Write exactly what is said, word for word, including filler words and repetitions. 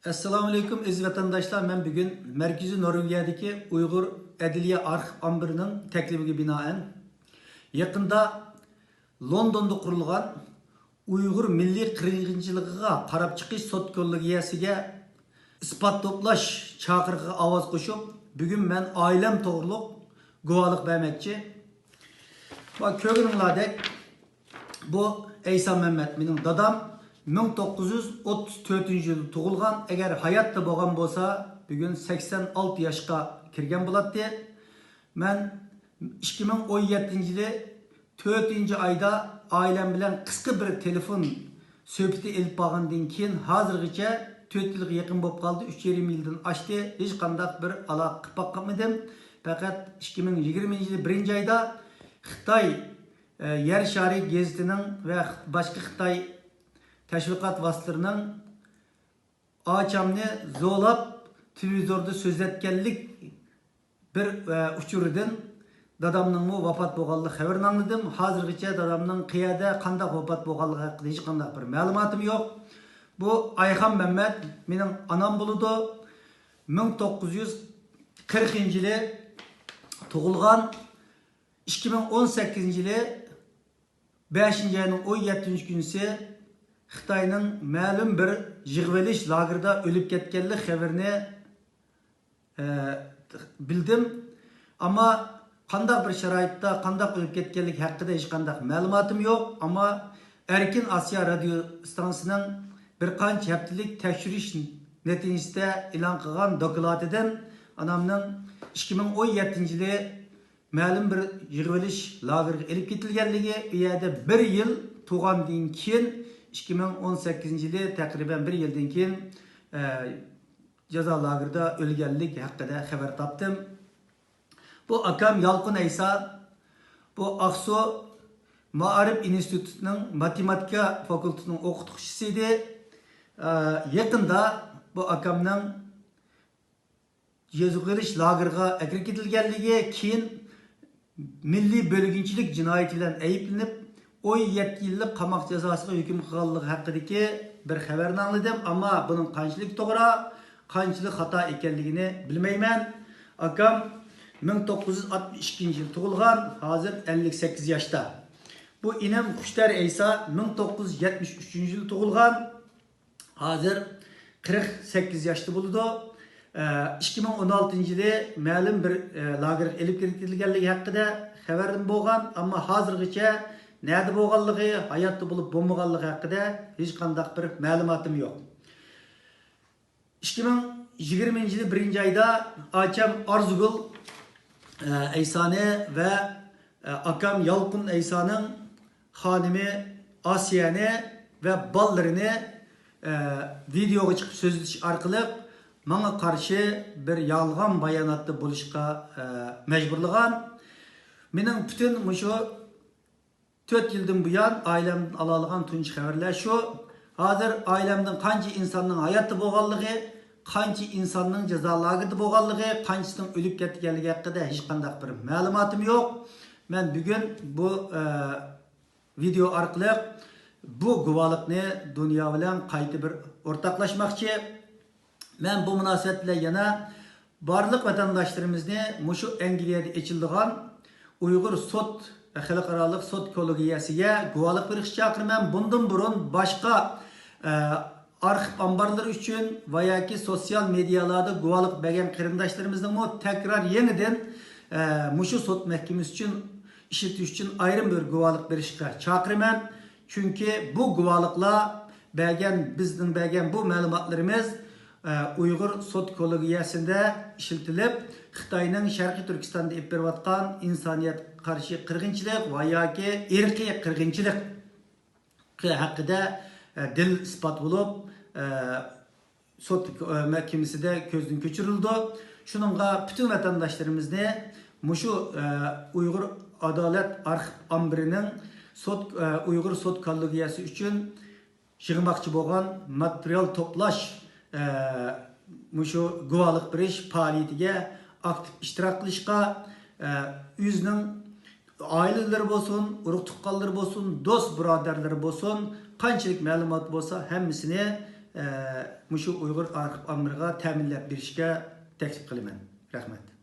ئەسسالامۇئەلەيكۇم ئەزىز ۋەتەنداشلار، مەن بۈگۈن مەركىزىي نورۋېگىيەدىكى ئۇيغۇر ئەدلىيە ئارخىپ ئامبىرىنىڭ تەكلىپىگە بىنائەن، يېقىندا لوندوندا قۇرۇلغان ئۇيغۇر مىللىي قىرغىنچىلىقىغا قاراپ چىقىش سوت كوللېگىيەسىگە ئىسپات توپلاش چاقىرىقىغا ئاۋاز قوشۇپ، بۈگۈن مەن ئائىلەم توغرۇلۇق گۇۋاھلىق بەرمەكچى. ۋە كۆرگىنىڭلاردەك، بۇ ئەيسا مەمەت مېنىڭ دادام، مىڭ توققۇز يۈز ئوتتۇز تۆتىنچى يىلى تۇغۇلغان. ئەگەر ھاياتتا بولغان بولسا، بۈگۈن سەكسەن ئالتە ياشقا كىرگەن بولاتتى. مەن ئىككى مىڭ ئون يەتتىنچى يىلى تۆتىنچى ئايدا ئائىلەم بىلەن قىسقا بىر تېلېفون سۆھبىتى ئېلىپ بارغاندىن كېيىن، ھازىرغىچە تۆت يىلغا يېقىن بولۇپ قالدى، ئۈچ يېرىم يىلدىن ئاشتى، ھېچقانداق بىر ئالاقە قىلىپ باقمىدىم. پەقەت ئىككى مىڭ يىگىرمىنچى يىلى بىرىنچى ئايدا خىتاي، ئە، يەر شارى گېزىتىنىڭ ۋە باشقا خىتاي تەشۋىقات ۋاسىتىلىرىنىڭ ئاچامنى زورلاپ تېلېۋىزوردا سۆزلەتكەنلىك بىر، ئە، ئۇچۇرىدىن دادامنىڭمۇ ۋاپات بولغانلىق خەۋىرىنى ئاڭلىدىم. ھازىرغىچە دادامنىڭ قەيەردە، قانداق ۋاپات بولغانلىقى ھەققىدە ھېچقانداق بىر مەلۇماتىم يوق. بۇ ئايخان مەمەت مېنىڭ ئانام بولىدۇ. مىڭ توققۇز يۈز قىرىقىنچى يىلى تۇغۇلغان. ئىككى مىڭ ئون سەككىزىنچى يىلى بەشىنچى ئاينىڭ ئون يەتتىنچى كۈنىسى خىتاينىڭ مەلۇم بىر يىغىۋېلىش لاگېرىدا ئۆلۈپ كەتكەنلىك خەۋىرىنى، ئە، بىلدىم. ئەمما قانداق بىر شارائىتتا، قانداق ئۆلۈپ كەتكەنلىكى ھەققىدە ھېچقانداق مەلۇماتىم يوق. ئەمما ئەركىن ئاسىيا رادىيو ئىستانسىسىنىڭ بىر قانچە ھەپتىلىك تەكشۈرۈش نەتىجىسىدە ئېلان قىلغان دوكلاتىدىن ئانامنىڭ ئىككى مىڭ ئون يەتتىنچى يىلى مەلۇم بىر يىغىۋېلىش لاگېرىغا ئېلىپ كېتىلگەنلىكى، ئۇ يەردە بىر يىل تۇرغاندىن كېيىن، ئىككى مىڭ ئون سەككىزىنچى يىلى تەقرىبەن بىر يىلدىن كېيىن، ئە، جازا لاگېرىدا ئۆلگەنلىك ھەققىدە خەۋەر تاپتىم. بۇ ئاكام يالقۇن ئەيسا، بۇ ئاقسۇ مائارىپ ئىنستىتۇتىنىڭ ماتېماتىكا فاكۇلتېتىنىڭ ئوقۇتقۇچىسى ئىدى. ئە، يېقىندا بۇ ئاكامنىڭ يىغىۋېلىش لاگېرىغا ئەكىرىپ كېتىلگەنلىكى، كېيىن مىللىي بۆلگۈنچىلىك جىنايىتى بىلەن ئەيىبلىنىپ، ئون يەتتە يىللىق قاماق جازاسىغا ھۆكۈم قىلغانلىقى ھەققىدىكى بىر خەۋەرنى ئاڭلىدىم. ئەمما بۇنىڭ قانچىلىك توغرا، قانچىلىك خاتا ئىكەنلىكىنى بىلمەيمەن. ئاكام مىڭ توققۇز يۈز ئاتمىش ئىككىنچى يىل تۇغۇلغان، ھازىر ئەللىك سەككىز ياشتا. بۇ ئىنىم خۇشتەر ئەيسا مىڭ توققۇز يۈز يەتمىش ئۈچىنچى يىل تۇغۇلغان، ھازىر قىرىق سەككىز ياشتا بولىدۇ. ئىككى مىڭ ئون ئالتىنچى يىلى مەلۇم بىر، ئە، لاگېرغا ئېلىپ كېتىلگەنلىكى ھەققىدە خەۋەرىم بولغان، ئەمما ھازىرغىچە نەدە بولغانلىقى، ھاياتتا بولۇپ بولمىغانلىقى ھەققىدە ھېچقانداق بىر مەلۇماتىم يوق. ئىككى مىڭ يىگىرمىنچى يىلى بىرىنچى ئايدا ئاچام ئارزۇگۈل، ئە، ئەيسانى ۋە، ئە، ئاكام يالقۇن ئەيسانىڭ خانىمى ئاسىيەنى ۋە بالىلىرىنى، ئە، ۋىدېئوغا چىقىپ سۆزلىتىش ئارقىلىق ماڭا قارشى بىر يالغان باياناتتا بولۇشقا، ئە، مەجبۇرلىغان. مېنىڭ پۈتۈن مۇشۇ تۆت يىلدىن بۇيان ئائىلەمدىن ئالالىغان تۇنجى خەۋەرلەر شۇ. ھازىر ئائىلەمدىن قانچە ئىنساننىڭ ھاياتتا بولغانلىقى، قانچە ئىنساننىڭ جازا لاگېرىدا بولغانلىقى، قانچىسىنىڭ ئۆلۈپ كەتكەنلىكى ھەققىدە ھېچقانداق بىر مەلۇماتىم يوق. مەن بۈگۈن بۇ، ئە، ۋىدېئو ئارقىلىق بۇ گۇۋاھلىقنى دۇنيا بىلەن قايتا بىر ئورتاقلاشماقچى. مەن بۇ مۇناسىۋەت بىلەن يەنە بارلىق ۋەتەنداشلىرىمىزنى مۇشۇ ئەنگلىيەدە ئېچىلىدىغان ئۇيغۇر سوت، خەلقئارالىق سوت كوللېگىيەسىگە گۇۋاھلىق بېرىشكە چاقىرىمەن. بۇندىن بۇرۇن باشقا، ئە، ئارخىپ ئامبارلىرى ئۈچۈن ۋە ياكى سوتسىيال مېدىيالاردا گۇۋاھلىق بەرگەن قېرىنداشلىرىمىزنىڭمۇ تەكرار يېڭىدىن، ئە، مۇشۇ سوت مەھكىمىسى ئۈچۈن ئىشلىتىش ئۈچۈن ئايرىم بىر گۇۋاھلىق بېرىشكە چاقىرىمەن. چۈنكى بۇ گۇۋاھلىقلار بەرگەن، بىزنىڭ بەرگەن بۇ مەلۇماتلىرىمىز، ئە، ئۇيغۇر سوت كوللېگىيەسىدە ئىشلىتىلىپ، خىتاينىڭ شەرقىي تۈركىستاندا ئېلىپ بېرىۋاتقان ئىنسانىيەتكە قارشى قىرغىنچىلىق ۋە ياكى ئىرقىي قىرغىنچىلىق ھەققىدە، ئە، دەلىل ئىسپات بولۇپ، ئە، سوت، ئە، مەھكىمىسىدە كۆزدىن كۆچۈرۈلىدۇ. شۇنىڭغا پۈتۈن ۋەتەنداشلىرىمىزنى مۇشۇ، ئە، ئۇيغۇر ئادالەت ئارخىپ ئامبىرىنىڭ سوت، ئە، ئۇيغۇر سوت كوللېگىيەسى ئۈچۈن يىغماقچى بولغان ماتېرىيال توپلاش، ئە، مۇشۇ گۇۋاھلىق بېرىش پائالىيىتىگە ئاكتىپ ئىشتىراك قىلىشقا، ئە، ئۆزىنىڭ ئائىلىلىرى بولسۇن، ئۇرۇق تۇغقانلىرى بولسۇن، دوست بۇرادەرلىرى بولسۇن، قانچىلىك مەلۇمات بولسا ھەممىسىنى ئە، مۇشۇ ئۇيغۇر ئارخىپ ئامبىرىغا تەمىنلەپ بېرىشكە تەكلىپ قىلىمەن. رەھمەت.